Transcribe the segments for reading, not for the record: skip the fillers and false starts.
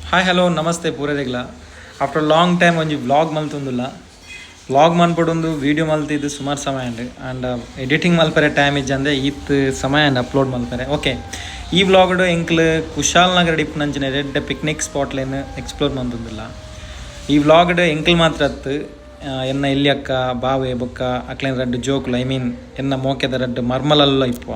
Hi hello ನಮಸ್ತೆ ಪೂರದಿಗ್ಲ. After long time ಒಂಜಿ ವ್ಲಾಗ್ ಮಲ್ತೊಂದುಲ್ಲ. ವ್ಲಾಗ್ ಮನ್ಪೊಡೊಂದು ವೀಡಿಯೋ ಮಲ್ತಿದ್ದು ಸುಮಾರು ಸಮಯ ಉಂಡು. ಆ್ಯಂಡ್ ಎಡಿಟಿಂಗ್ ಮಲ್ಪರೆ ಟೈಮ್ ಇಜ್ಜಂದೆ ಈತ್ ಸಮಯ ಉಂಡು ಅಪ್ಲೋಡ್ ಮಲ್ಪರೆ. ಓಕೆ, ಈ ವ್ಲಾಗ್ಡ್ ಎಂಕ್ಲು ಕುಶಾಲನಗರ ಇಪ್ಪುನಂಚಿನ ಎಡ್ಡೆ ಪಿಕ್ನಿಕ್ ಸ್ಪಾಟ್ಲೆನ್ ಎಕ್ಸ್ಪ್ಲೋರ್ ಮಲ್ತೊಂದುಲ್ಲ. ಈ ವ್ಲಾಗ್ಡ್ ಎಂಕ್ಲು ಮಾತ್ರ ಅತ್ತು, ಎನ್ನ ಇಲ್ಯಕ್ಕ ಬಾವೆ ಬೊಕ್ಕ ಅಕ್ಲೆನ ರಡ್ಡ್ ಜೋಕುಲು, I mean ಎನ್ನ ಮೋಕೆದ ರಡ್ಡ್ ಮರ್ಮಲಲ್ಲ ಇಪ್ಪುವ.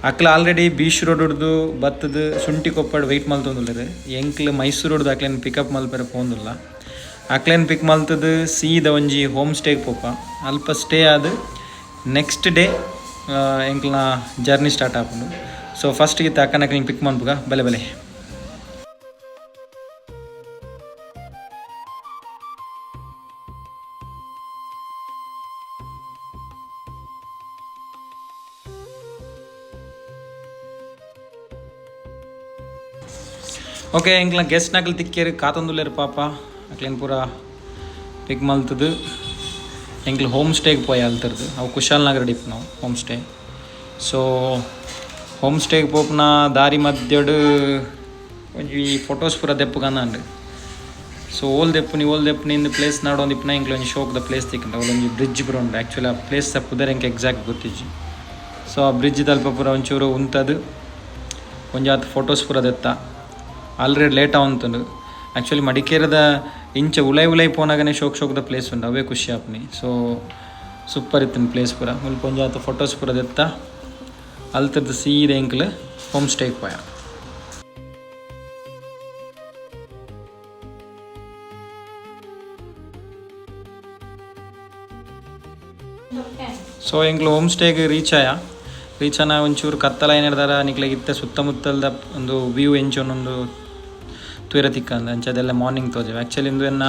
ಅಕ್ಲ ಆಲ್ರೆಡಿ ಬೀಚ್ ರೋಡ್ದು ಬತ್ತದು ಶುಂಠಿ ಕೊಪ್ಪಡ್ ವೆಯ್ಟ್ ಮಲ್ತೊಂದುಲ್ಲೆರ್. ಎಂಕ್ಲು ಮೈಸೂರು ರೋಡ್ದು ಅಕ್ಲೆನ್ ಪಿಕಪ್ ಮಲ್ಪೆರೆ ಪೋಂದುಲ್ಲ. ಅಕ್ಲೆನ್ ಪಿಕ್ ಮಲ್ತದು ಸೀದ ಒಂಜಿ ಹೋಮ್ ಸ್ಟೇಗ್ ಪೋಪ. ಅಲ್ಪ ಸ್ಟೇ ಆದ್ ನೆಕ್ಸ್ಟ್ ಡೇ ಎಂಕ್ಲ್ನ ಜರ್ನಿ ಸ್ಟಾರ್ಟ್ ಆಪುಂಡು. ಸೊ ಫಸ್ಟ್ ಇತ್ತೆ ಅಕ್ಕನಕ್ಲೆನ್ ಪಿಕ್ ಮನ್ಪುಗ, ಬಲೆ ಬಲೆ. ಓಕೆ, ಎಂಕ್ಲ ಗೆಸ್ಟ್ ನಕಲ್ ತಿಕ್ಕೇರು, ಕಾತೊಂದುಲ್ಲೆರ್ ಪಾಪ. ಅಕ್ಲೆನ್ ಪೂರ ಪಿಕ್ ಮಲ್ತದು ಎಂಕ್ಲು ಹೋಮ್ ಸ್ಟೇಗ್ ಪೋಯ ಅಲ್ತರ್ದು. ಅವು ಕುಶಾಲನಗರ ಇಪ್ಪುನವು ಹೋಮ್ ಸ್ಟೇ. ಸೊ ಹೋಮ್ ಸ್ಟೇಗ್ ಪೋಪುನ ದಾರಿ ಮಧ್ಯಡ್ ಒಂಜಿ ಫೋಟೋಸ್ ಪೂರ ದೆಪ್ಪುಗಂದಾಂಡ್. ಸೊ ಓಲ್ ದೆಪ್ಪುನಿ, ಓಲ್ ದೆಪ್ಪುನಿ ಇಂದು ಪ್ಲೇಸ್ ನಾಡೊಂದು ಇಪ್ಪುನ ಎಂಕ್ಲು ಒಂಜಿ ಶೋಕ್ದ ಪ್ಲೇಸ್ ತಿಕ್ಕಂಡ. ಒಂಜಿ ಬ್ರಿಡ್ಜ್ ಪೂರ ಉಂಡು. ಆ್ಯಕ್ಚುಲಿ ಆ ಪ್ಲೇಸ್ ಪುದರ್ ಎಂಕ್ ಎಕ್ಸಾಕ್ಟ್ ಗೊತ್ತಿಜ್ಜಿ. ಸೊ ಆ ಬ್ರಿಡ್ಜ್ ದಲ್ಪ ಪೂರ ಒಂಚೂರು ಉಂತದು ಒಂಜಾತ್ ಫೋಟೋಸ್ ಪೂರ ದೆತ್ತ. ಆಲ್ರೆಡಿ ಲೇಟ್ ಆವೊಂತುಂಡು. ಆ್ಯಕ್ಚುಲಿ ಮಡಿಕೇರದ ಇಂಚ ಉಲೈ ಉಲೈ ಪೋನಾಗನೆ ಶೋಕ್ ಶೋಕ್ದ ಪ್ಲೇಸ್ ಉಂಡು, ಅವೇ ಖುಷಿ ಆಪುನಿ. ಸೊ ಸೂಪರ್ ಇತ್ತಿನ ಪ್ಲೇಸ್ ಪೂರ. ಮುಲ್ಪ ಒಂಜಾತ್ ಫೋಟೋಸ್ ಪೂರ ದೆತ್ತ ಅಲ್ತದ್ದು ಸೀದ ಎಂಕ್ಲು ಹೋಮ್ ಸ್ಟೇಗ್ ಪೋಯ. ಸೊ ಎಂಕ್ಲು ಹೋಮ್ ಸ್ಟೇಗ್ ರೀಚ್ ಆಯ. ರೀಚ್ ಆನ ಒಂಚೂರು ಕತ್ತಲ ಏನಿಡ್ದಾರ ನಿಕ್ಲೆಗ್ ಇತ್ತೆ ಸುತ್ತಮುತ್ತಲ್ದ ಒಂದು ವ್ಯೂ ಎಂಚ ಒಂದೊಂದು ತೂಯರ ತಿಕ್ಕಂದ. ಅಂಚ ಅದೆಲ್ಲ ಮಾರ್ನಿಂಗ್ ತೋಜೆ. ಆ್ಯಕ್ಚುಲಿ ಇಂದು ಎನ್ನ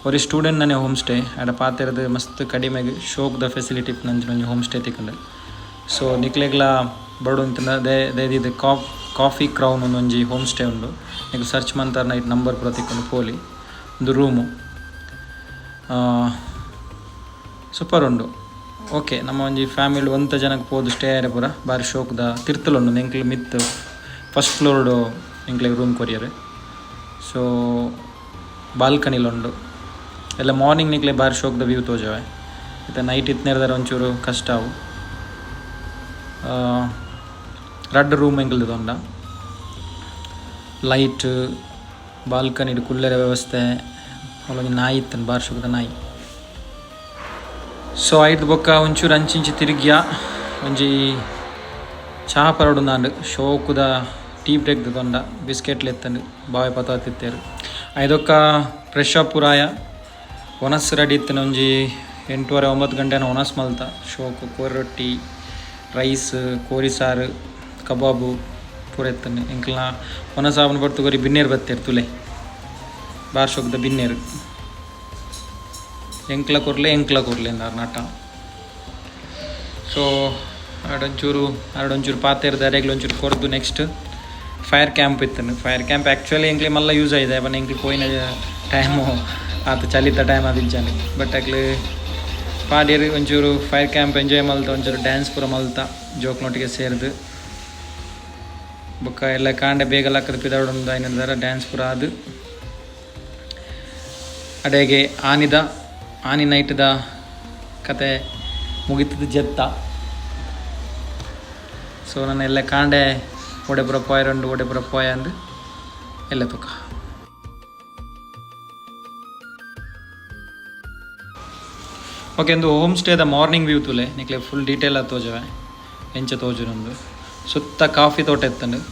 ಒರಿ ಸ್ಟೂಡೆಂಟ್ ನನೆ ಹೋಮ್ ಸ್ಟೇ. ಆಡ ಪಾತೆರ್ದು ಮಸ್ತ್ ಕಡಿಮೆಗ್ ಶೋಕ್ದ ಫೆಸಿಲಿಟಿ ನಂಚಿನ ಒಂಜಿ ಹೋಮ್ ಸ್ಟೇ ತಿಕ್ಕಂಡು. ಸೊ ನಿಕ್ಲೆಗ್ಲ ಬರಡು ಅಂತಿಂದ they ದೇದಿದ್ದು ಕಾಫಿ ಕ್ರೌನ್ ಒಂಜಿ ಹೋಮ್ ಸ್ಟೇ ಉಂಡು. ನಿಕ್ ಸರ್ಚ್ ಮಂತಾರ ನೈಟ್ ನಂಬರ್ ಪೂರ ತಿಕ್ಕುಂಡು, ಪೋಲಿ. ಒಂದು ರೂಮು ಸೂಪರ್ ಉಂಡು. ಓಕೆ, ನಮ್ಮ ಒಂಜಿ ಫ್ಯಾಮಿಲಿ ಒಂತ ಜನಕ್ಕೆ ಪೋದು ಸ್ಟೇ ಆಯ್ರೆ ಪೂರ ಬಾರಿ ಶೋಕ್ದ ತಿರ್ತುಲು ಉಂಡು. ಎಂಕ್ಲು ಮಿತ್ತು ಫಸ್ಟ್ ಫ್ಲೋರ್ಡು ಎಂಕ್ಲೆಗ್ ರೂಮ್ ಕೊರಿಯರ್. ಸೊ ಬಾಲ್ಕನಿಲು ಉಂಡು. ಎಲ್ಲ ಮಾರ್ನಿಂಗ್ ನಿಕ್ಲೆ ಬಾರಿ ಶೋಕ್ದ ವ್ಯೂ ತೋಜವೆ. ಇತ್ತೆ ನೈಟ್ ಇತ್ನೇರ್ದಾರ ಒಂಚೂರು ಕಷ್ಟ ಅವು. ರಡ್ಡ್ ರೂಮ್ ಎಂಕ್ಲ್ದು ಉಂಡ. ಲೈಟ್, ಬಾಲ್ಕನಿಡ್ ಕುಲ್ಲೆರೆ ವ್ಯವಸ್ಥೆ. ಅಲ್ಲೊಂಜಿ ನಾಯಿ ಇತ್ತನ್, ಬಾರಿ ಶೋಕುದ ನಾಯಿ. ಸೊ ಐದು ಬೊಕ್ಕ ಒಂಚೂರು ಅಂಚಿಂಚಿ ತಿರುಗಿಯ, ಒಂಜಿ ಚಹಾ ಪರೋಡುಂದಾಂಡ್. ಶೋಕುದ ಟೀ ಬ್ರೇಕ್ ದೊಂಡ, ಬಿಸ್ಕೆಟ್ ಎತ್ತಂಡು ಬಾವೆ ಪತಾತಿತ್ತೇರು. ಐದೊಕ್ಕ ಫ್ರೆಶ್ ಅಪ್ ಪುರಾಯ, ಒನಸ್ ರೆಡಿ ಇತ್ತನ. ಒಂಜಿ 8:30 9 ಗಂಟೆನ ಒನಸ್ ಮಲ್ತ. ಶೋಕು ಕೋರಿ ರೊಟ್ಟಿ, ರೈಸ್, ಕೋರಿ ಸಾರು, ಕಬಾಬು ಪೂರ ಎತ್ತಂಡು. ಎಂಕ್ಲ್ನ ಒನಸ್ ಆವನ ಬರ್ತು ಕೊರಿ ಬಿನ್ನೇರು ಬತ್ತೇರು ತುಲೆ, ಬಾರ್ ಶೋಕ್ದ ಬಿನ್ನೇರು. ಎಂಕ್ಲ ಕೊರ್ಲೆ, ಎಂಕ್ಲ ಕೊರ್ಲೆ ಎಂದಾರ್ ನಟ. ಸೊ ಆಡೊಂಚೂರು ಆಡೊಂಚೂರು ಪಾತೆರ್ದ ಅರೆಗ್ಲ ಒಂಚೂರು ಕೊರ್ದು ನೆಕ್ಸ್ಟ್ ಫೈರ್ ಕ್ಯಾಂಪ್ ಇತ್ತು. ಫೈರ್ ಕ್ಯಾಂಪ್ ಆ್ಯಕ್ಚುಲಿ ಎಂಕ್ಲೆ ಮಲ್ಲ ಯೂಸ್ ಆಗಿದೆ ಬಟ್ ಎಂಕ್ಲೆ ಪೋಯಿನ ಟೈಮು ಆತ ಚಲಿತ ಟೈಮ್ ಅದು. ಬಟ್ ಅಕ್ಲೆ ಪಾಡ್ಯರು. ಒಂಚೂರು ಫೈರ್ ಕ್ಯಾಂಪ್ ಎಂಜಾಯ್ ಮಲ್ತ, ಒಂಚೂರು ಡ್ಯಾನ್ಸ್ ಪೂರ ಮಲ್ತ ಜೋಕ್ನೊಟ್ಟಿಗೆ ಸೇರ್ದು. ಬೊಕ್ಕ ಎಲ್ಲ ಕಾಂಡೆ ಬೇಗ ಲಕ್ಕದ ಪಿದಾಡೊಂದು ಐನದಾರ ಡ್ಯಾನ್ಸ್ ಪೂರ ಅದು. ಅಡೆಗೆ ಆನಿದ ಆನಿ ನೈಟ್ದ ಕತೆ ಮುಗಿತದ ಜೆತ್ತ. ಸೊ ನನ್ನ ಎಲ್ಲ ಕಾಂಡೆ ಓಡೆ ಪೂರ ಪೋಯರುಂಡು, ಓಡೆ ಪೂರ ಪೋಯ ಅಂದು ಎಲ್ಲ ತುಕ. ಓಕೆ, ಒಂದು ಹೋಮ್ ಸ್ಟೇದ ಮಾರ್ನಿಂಗ್ ವ್ಯೂ ತುಲೆ. ನಿಕ್ಲೆ ಫುಲ್ ಡೀಟೇಲ್ ಆಗಿ ತೋಜವೆ ಎಂಚ ತೋಜುನೊಂದು. ಸುತ್ತ ಕಾಫಿ ತೋಟ ಇತ್ತಂಡು,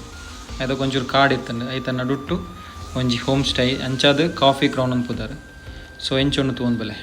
ಅದಕ್ಕೆ ಒಂಚೂರು ಕಾಡು ಇತ್ತಂಡು. ಐತ ನಡುಟ್ಟು ಒಂಜಿ ಹೋಮ್ ಸ್ಟೇ ಅಂಚಾದ ಕಾಫಿ ಕ್ರೌನ್ ಅನ್ಪುದಾರ್. ಸೊ ಎಂಚೊಂಡು ತೂವೊಂದು ಬಲೆ.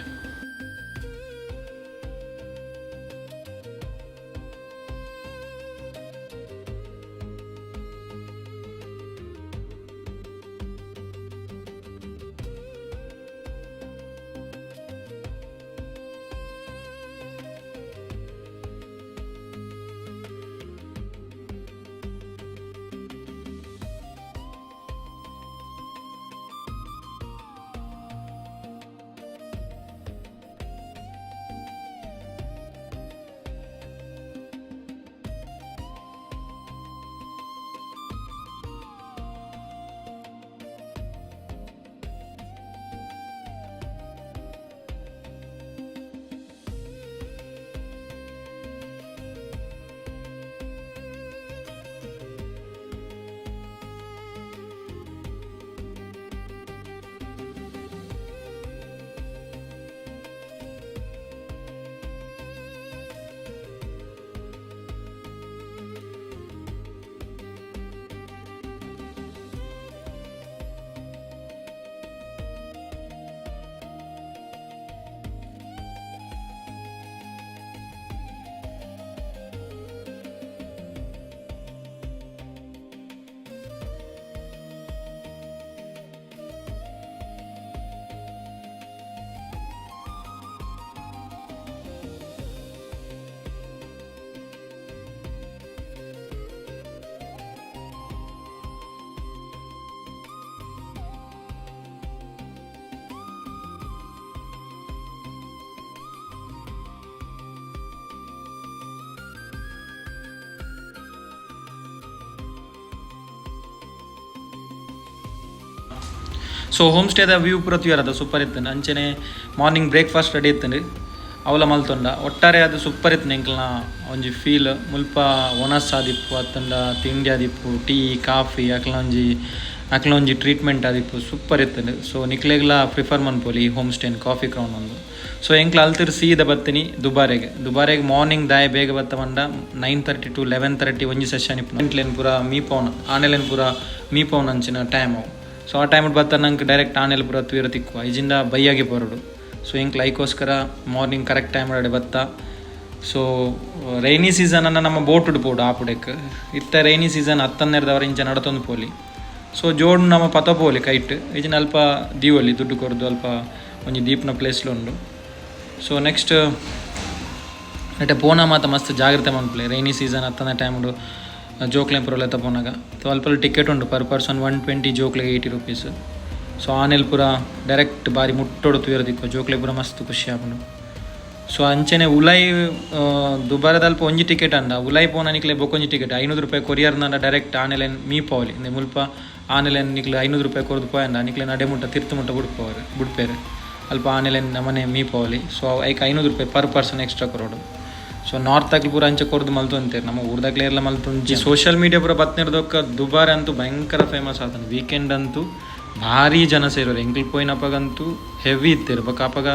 ಸೊ ಹೋಮ್ ಸ್ಟೇದ ವ್ಯೂ ಪೂರ ತೂಯರದ ಸೂಪರ್ ಇತ್ತುಂಡು. ಅಂಚನೆ ಮಾರ್ನಿಂಗ್ ಬ್ರೇಕ್ಫಾಸ್ಟ್ ರೆಡಿ ಇತ್ತುಂಡು, ಅವಲ ಮಲ್ತೊಂಡ. ಒಟ್ಟಾರೆ ಅದು ಸೂಪರ್ ಇತ್ತು. ಎಂಕಲ್ನ ಒಂಜಿ ಫೀಲ್ ಮುಲ್ಪ ಒನಸ್ ಆದಿಪ್ಪು ಅತ್ತಂಡ ತಿಂಡಿ ಆದಿಪ್ಪು, ಟೀ, ಕಾಫಿ, ಅಕ್ಲ ಒಂಜಿ ಟ್ರೀಟ್ಮೆಂಟ್ ಆದಿಪ್ಪು, ಸೂಪರ್ ಇತ್ತುಂಡು. ಸೊ ನಿಕ್ಲೆಗ್ಲ ಪ್ರಿಫರ್ ಮನ್ಪೊಲಿ ಈ ಹೋಮ್ ಸ್ಟೇನ್, ಕಾಫಿ ಕ್ರೌನ್ ಒಂದು. ಸೊ ಎಂಕ್ಲ ಅಲ್ತಿರ್ ಸೀದ ಬತ್ತಿನಿ ದುಬಾರೆಗೆ. ದುಬಾರೆಗೆ ಮಾರ್ನಿಂಗ್ ದಾಯ ಬೇಗ ಬತ್ತ ಪಂಡ 9:30 ಟು 11:30 ಒಂಜಿ ಸೆಷನ್ ಇಪ್ಪು. ಎಂಕ್ಲೆನ್ ಪೂರ ಮೀಪೌನ್, ಆನೆಲೆನ್ ಪೂರ ಮೀಪೌನ್ ಅಂಚಿನ ಟೈಮ್ ಅವು. ಸೊ ಆ ಟೈಮ್ ಬತ್ತ ನಂಗೆ ಡೈರೆಕ್ಟ್ ಆನೆಲ್ ಪೂರ ತೂಯರ ತಿಕ್ಕುವ. ಇಜಿಂದ ಬೈಯಾಗಿ ಬರೋಡು. ಸೊ ಎಂಕ್ಲ ಐಕೋಸ್ಕರ ಮಾರ್ನಿಂಗ್ ಕರೆಕ್ಟ್ ಟೈಮ್ ಅಡೆ ಬತ್ತ. ಸೊ ರೈನಿ ಸೀಸನ್ ಅನ್ನ ನಮ್ಮ ಬೋಟ್ ಪೋಡು ಆಪುಡೆಕ್. ಇತ್ತ ರೈನಿ ಸೀಸನ್ ಹತ್ತನ್ನೆರದವರ ಇಂಚ ನಡತೊಂದು ಪೋಲಿ. ಸೊ ಜೋಡ್ ನಮ್ಮ ಪತ ಪೋಲಿ ಕೈಟ್ ಇಜಿನ ಅಲ್ಪ ದೀವೊಲಿ ದುಡ್ಡು ಕೊರ್ದು ಅಲ್ಪ ಒಂಜಿ ದೀಪ್ನ ಪ್ಲೇಸ್ಲು ಉಂಡು. ಸೊ ನೆಕ್ಸ್ಟ್ ನೆಟೆ ಪೋನ ಮಾತ ಮಸ್ತ್ ಜಾಗ್ರತೆ ಮನ್ಪುಲೆ. ರೈನಿ ಸೀಸನ್ ಹತ್ತನೇ ಟೈಮ್ಡು ಜೋಕ್ಲೆನ್ ಪೂರ ಲೆತ್ತ ಪೋನಾಗ. ಸೊ ಅಲ್ಪ ಟಿಕೆಟ್ ಉಂಡು, ಪರ್ ಪರ್ಸನ್ 120, ಜೋಕ್ಲೆಗೆ 80 ರುಪೀಸ್. ಸೊ ಆನೆಲ್ ಪೂರ ಡೈರೆಕ್ಟ್ ಬಾರಿ ಮುಟ್ಟೋಡು ತೂಯರ ತಿಕ್ಕೋ. ಜೋಕ್ಲೆ ಪೂರ ಮಸ್ತ್ ಖುಷಿ ಆಪುಂಡು. ಸೊ ಅಂಚನೆ ಉಲೈ ದುಬಾರದಲ್ಪ ಒಂಜಿ ಟಿಕೆಟ್ ಅಂಡ, ಉಲೈ ಪೋನ ನಿಕ್ಲೆ ಬೊಕೊಂಜಿ ಟಿಕೆಟ್. 500 ರೂಪಾಯಿ ಕೊರಿಯರ್ನಂಡ ಡೈರೆಕ್ಟ್ ಆನೆಲೆನ್ ಮೀಪವಲಿ. ಮುಲ್ಪ ಆನೆಲೆನ್ ನಿಕ್ಲೆ 500 ರೂಪಾಯಿ ಕೊರ್ದು ಪೋಯಂಡ ನಿಕ್ಲೆ ನಡೆ ಮುಟ್ಟ, ತಿರ್ತು ಮುಟ್ಟ ಬುಡ್ಪವರು ಬುಡ್ಪೇರು. ಅಲ್ಪ ಆನೆಲೆನ್ ನಮನೆ ಮೀಪವಲಿ. ಸೊ ಐಕ್ 500 ರೂಪಾಯಿ ಪರ್ ಪರ್ಸನ್ ಎಕ್ಸ್ಟ್ರಾ ಕೊರೋಡು. ಸೊ ನಾರ್ತ್ ಅಕ್ಲು ಪೂರ ಅಂಚೆ ಕೊರ್ದು ಮಲ್ತೊಂತೇರು, ನಮ್ಮ ಊರ್ದಾಕ್ಲೆ ಎಲ್ಲ ಮಲ್ತೊಂಜಿ. ಸೋಷಿಯಲ್ ಮೀಡಿಯಾ ಪೂರ ಬತ್ನಿರ್ದೊಕ್ಕ ದುಬಾರೆ ಅಂತೂ ಭಯಂಕರ ಫೇಮಸ್ ಆತನ. ವೀಕೆಂಡ್ ಅಂತೂ ಭಾರಿ ಜನ ಸೇರೋರು. ಎಂಕ್ಲು ಪೋಯಿನಪಗಂತೂ ಹೆವಿ ಇತ್ತೇರು. ಬೊಕ ಅಪಗ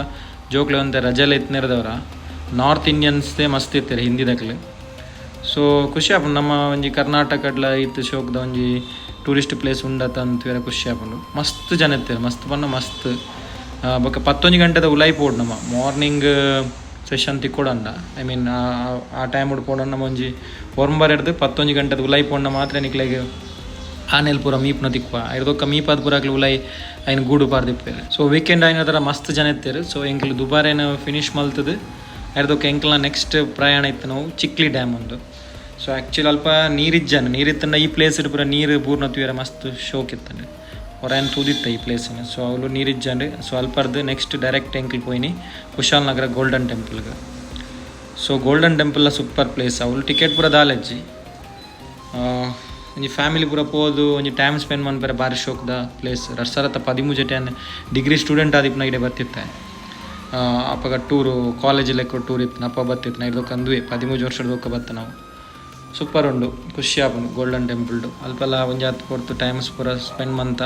ಜೋಕ್ಲೆ ಒಂತೆ ರಜೆಲ ಇತ್ನಿರ್ದವರ, ನಾರ್ತ್ ಇಂಡಿಯನ್ಸ್ದೇ ಮಸ್ತ್ ಇತ್ತೇರು, ಹಿಂದಿದಕ್ಲೆ. ಸೊ ಖುಷಿ ಆಪುಂಡು, ನಮ್ಮ ಒಂಜಿ ಕರ್ನಾಟಕಡ್ಲ ಇತ್ತು ಶೋಕ್ದ ಒಂಜಿ ಟೂರಿಸ್ಟ್ ಪ್ಲೇಸ್ ಉಂಡತ ಅಂತ ಖುಷಿ ಆಪುಂಡು. ಮಸ್ತ್ ಜನ ಇತ್ತೇರು, ಮಸ್ತ್ ಪಂಡ ಮಸ್ತ್. ಬೊಕ 11 ಗಂಟೆದ ಉಲೈ ಪೋಡು ನಮ್ಮ ಮಾರ್ನಿಂಗ್ ಸೆಷನ್ ತಿಕ್ಕೊಡಂಡ. I mean, ಆ ಟೈಮ್ ಪೋಡ ನಮ್ಮ ಒಂಜಿ ಒರ್ಂಬರ್ ಹಿಡ್ದು 11 ಗಂಟೆದ ಉಲೈ ಪೋಂಡ ಮಾತ್ರ ನಿಕ್ಲೆಗ್ ಆನೆಲ್ ಪೂರ ಮೀಪ್ನ ತಿಕ್ಕುವ. ಐರ್ದೊಕ್ಕ ಮೀಪಾದ್ ಪೂರ ಅಕ್ಲು ಉಲೈ ಐನ್ ಗೂಡು ಪಾರ್ದಿಪ್ಪೇರು. ಸೊ ವೀಕೆಂಡ್ ಆಯ್ನ ಥರ ಮಸ್ತ್ ಜನ ಇತ್ತೇರು. ಸೊ ಎಂಕ್ಲು ದುಬಾರೇನ ಫಿನಿಶ್ ಮಲ್ತದು ಐರ್ದೊಕ್ಕ ಎಂಕ್ಲ ನೆಕ್ಸ್ಟ್ ಪ್ರಯಾಣ ಇತ್ತು ನಾವು ಚಿಕ್ಲಿ ಡ್ಯಾಮ್ ಒಂದು. ಸೊ ಆ್ಯಕ್ಚುಲಿ ಅಲ್ಪ ನೀರಿಜ್ಜನ, ನೀರಿತ್ತಂಡ ಈ ಪ್ಲೇಸ್ ಪೂರ ನೀರು ಬೂರ್ನ ತೂಯರ ಮಸ್ತ್ ಶೋಕ್ ಇತ್ತಂಡೆ. ಹೊರನ್ ತೂದಿತ್ತ ಈ ಪ್ಲೇಸಿನ. ಸೊ ಅವಳು ನೀರಿಜ್ಜಂಡು. ಸೊ ಅಲ್ಪರ್ದು ನೆಕ್ಸ್ಟ್ ಡೈರೆಕ್ಟ್ ಎಂಕ್ಲು ಪೋಯಿನಿ ಕುಶಾಲನಗರ ಗೋಲ್ಡನ್ ಟೆಂಪಲ್ಗೆ. ಸೊ ಗೋಲ್ಡನ್ ಟೆಂಪಲ್ ಸೂಪರ್ ಪ್ಲೇಸ್. ಅವಳು ಟಿಕೆಟ್ ಪೂರ ದಾಲಜ್ಜಿ. ಒಂಜಿ ಫ್ಯಾಮಿಲಿ ಪೂರ ಪೋದು ಒಂಜಿ ಟೈಮ್ ಸ್ಪೆಂಡ್ ಮನ್ಪೆರೆ ಬಾರಿ ಶೋಕ್ದ ಪ್ಲೇಸ್. 2013 ಯಾನ್ ಡಿಗ್ರಿ ಸ್ಟೂಡೆಂಟ್ ಆದಿಪ್ಪುನ ಇಡೆ ಬತ್ತಿತ್ತೆ. ಅಪಗ ಟೂರು, ಕಾಲೇಜ್ ಲೆಕ್ಕ ಟೂರ್ ಇತ್ತು, ಅಪ್ಪ ಬತ್ತಿತ್ತು. ನಾ ಅಂದುವೆ 13 ವರ್ಷದ ಬತ್ತ ನಾವು. ಸೂಪರ್ ಉಂಡು, ಖುಷಿ ಆಪುಂಡು ಗೋಲ್ಡನ್ ಟೆಂಪಲ್ಡು. ಅಲ್ಪಲ ಒಂಜಿ ಹತ್ತು ಪೊರ್ತು ಟೈಮ್ಸ್ ಪೂರ ಸ್ಪೆಂಡ್ ಮಂತ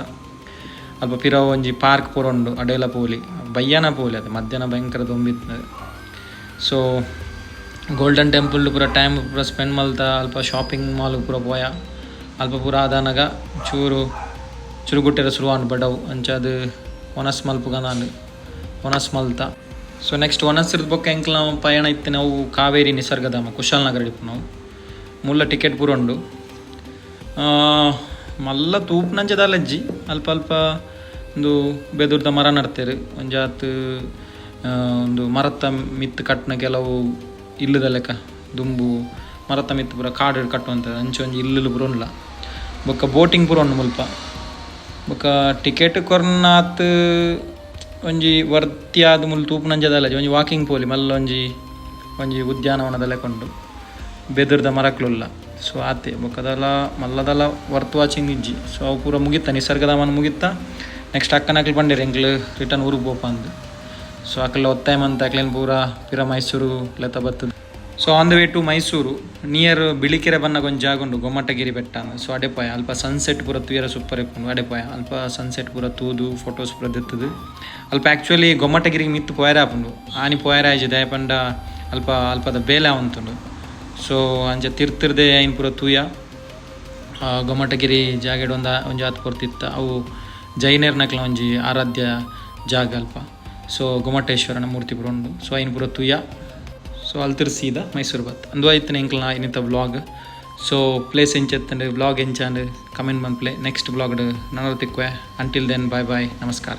ಅಲ್ಪ ಪಿರ ಒಂಜಿ ಪಾರ್ಕ್ ಪೂರ ಉಂಡು, ಅಡೇಲ ಪೋಲಿ. ಬಯ್ಯಾನ ಪೋಲಿ ಅದು, ಮಧ್ಯಾಹ್ನ ಭಯಂಕರ ದೊಂಬಿತ್ತು. ಸೊ ಗೋಲ್ಡನ್ ಟೆಂಪಲ್ ಪೂರ ಟೈಮ್ ಪೂರ ಸ್ಪೆಂಡ್ ಮಲ್ತ ಅಲ್ಪ ಶಾಪಿಂಗ್ ಮಾಲ್ ಪೂರ ಪೋಯ. ಅಲ್ಪ ಪೂರ ಆದಾನಗ ಚೂರು ಚುರುಗುಟ್ಟೆರ ಶುರು ಬಡವು. ಅಂಚ ಅದು ಒನಸ್ ಮಲ್ಪುಗಂದಾಂಡ್, ಒನಸ್ ಮಲ್ತ. ಸೊ ನೆಕ್ಸ್ಟ್ ಒನಸ್ ಬೊಕ್ಕ ಎಂಕ್ಲ ಪಯಣ ಇತ್ತು ನಾವು ಕಾವೇರಿ ನಿಸರ್ಗಧಾಮ, ಕುಶಾಲನಗರ ಇಪ್ಪು ನಾವು. ಮುಲ್ಲ ಟಿಕೆಟ್ ಪೂರ ಉಂಡು. ಮಲ್ಲ ತೂಪ್ನಂಚ ದಾಲಜ್ಜಿ. ಅಲ್ಪ ಅಲ್ಪ ಒಂದು ಬೆದುರ್ದ ಮರ ನಡ್ತೇರು. ಒಂಜಾತ್ ಒಂದು ಮರತ್ತ ಮಿತ್ತು ಕಟ್ನ ಕೆಲವು ಇಲ್ಲದ ಲೆಕ್ಕ, ದುಂಬು ಮರತ್ತ ಮಿತ್ತು ಪೂರ ಕಾಡು ಕಟ್ಟುವಂಥದ್ದು, ಅಂಚೆ ಒಂಜಿ ಇಲ್ಲುಲು ಪೂರ ಉಂಡ್ಲ. ಬೊಕ್ಕ ಬೋಟಿಂಗ್ ಪೂರ ಉಂಡು ಮುಲ್ಪ. ಬೊಕ್ಕ ಟಿಕೆಟ್ ಕೊರ್ನಾತ್ ಒಂಜಿ ವರ್ತಿಯಾದ ಮುಲ್ ತೂಪುನಂಚ ದಾಲಜಿ. ಒಂಜಿ ವಾಕಿಂಗ್ ಪೋಲಿ. ಮಲ್ಲ ಒಂಜಿ ಒಂಜಿ ಉದ್ಯಾನವನದ ಲೆಕ್ಕ ಉಂಡು, ಬೆದುರ್ದ ಮರಕ್ಲುಲ್ಲ. ಸೊ ಆತೆ, ಬೊಕ್ಕದಲ ಮಲ್ಲದಲ ವರ್ತ್ ವಾಚಿಂಗ್ ಇಜ್ಜಿ. ಸೊ ಅವು ಪೂರ ಮುಗಿತ್ತ, ನಿಸರ್ಗಧಾಮನ ಮುಗಿತ್ತ. ನೆಕ್ಸ್ಟ್ ಅಕ್ಕನಕ್ಲು ಪಂಡೇರು, ಎಂಕ್ಲು ರಿಟರ್ನ್ ಊರಿಗೆ ಪೋಪ ಅಂದ್. ಸೊ ಅಕ್ಲ ಒತ್ತಾಯ ಮಂತ ಅಕ್ಲೇನ್ ಪೂರ ಪಿರ ಮೈಸೂರು ಲೆತ್ತ ಬತ್ತದ. So on the way to Mysuru, near Bilikere ಬನ್ನಗ ಒಂಜಿ ಜಾಗ ಉಂಡು, ಗೊಮ್ಮಟಗಿರಿ ಬೆಟ್ಟ. ಸೊ ಅಡೆಪಾಯ. ಅಲ್ಪ ಸನ್ಸೆಟ್ ಪೂರ ತೂಯರ ಸೂಪರ್ ಇಪ್ಪುಂಡು. ಅಡೆಪಾಯ, ಅಲ್ಪ ಸನ್ಸೆಟ್ ಪೂರ ತೂದು ಫೋಟೋಸ್ ಪೂರ ದೆತ್ತದು. ಅಲ್ಪ ಆ್ಯಕ್ಚುಲಿ ಗೊಮ್ಮಟಗಿರಿಗೆ ಮಿತ್ತು ಪೋಯರೆ ಆಪುಂಡು, ಆನಿ ಪೋಯರೆ ಆಯ್ಜಿ. ದಾಯೆ ಪಂಡ ಅಲ್ಪ ಅಲ್ಪದ ಬೇಲೆ ಆವೊಂತುಂಡು. ಸೊ ಅಂಚ ತಿರ್ತಿರ್ದೆ ಐನ್ ಪೂರ ತೂಯ. ಗೊಮ್ಮಟಗಿರಿ ಜಾಗೆಡ್ ಒಂದ ಒಂಜಿ ಆತ್ ಪೊರ್ತಿತ್ತ. ಅವು ಜೈನೆರ್ನಕ್ಲ ಒಂಜಿ ಆರಾಧ್ಯ ಜಾಗ ಅಲ್ಪ. ಸೊ ಗೊಮ್ಮಟೇಶ್ವರನ ಮೂರ್ತಿ ಪೂರ ಉಂಡು. ಸೊ ಐನ್ ಪೂರ ತೂಯ. ಸೊ ಅಲ್ತಿರ್ ಸೀದಾ ಮೈಸೂರು ಬತ್. ಅಂದು ಆಯ್ತು ಎಂಕ್ಲ ಇನ್ನಿತ ವ್ಲಾಗ್. ಸೊ ಪ್ಲೇಸ್ ಎಂಚೆತ್ತಂಡು, ವ್ಲಾಗ್ ಎಂಚಾಂಡ್ ಕಮೆಂಟ್ ಮನ್ಪ್ಲೆ. ನೆಕ್ಸ್ಟ್ ವ್ಲಾಗ್ ನನರ ತಿಕ್ವೆ. ಅಂಟಿಲ್ then, ಬಾಯ್ ಬಾಯ್, ನಮಸ್ಕಾರ.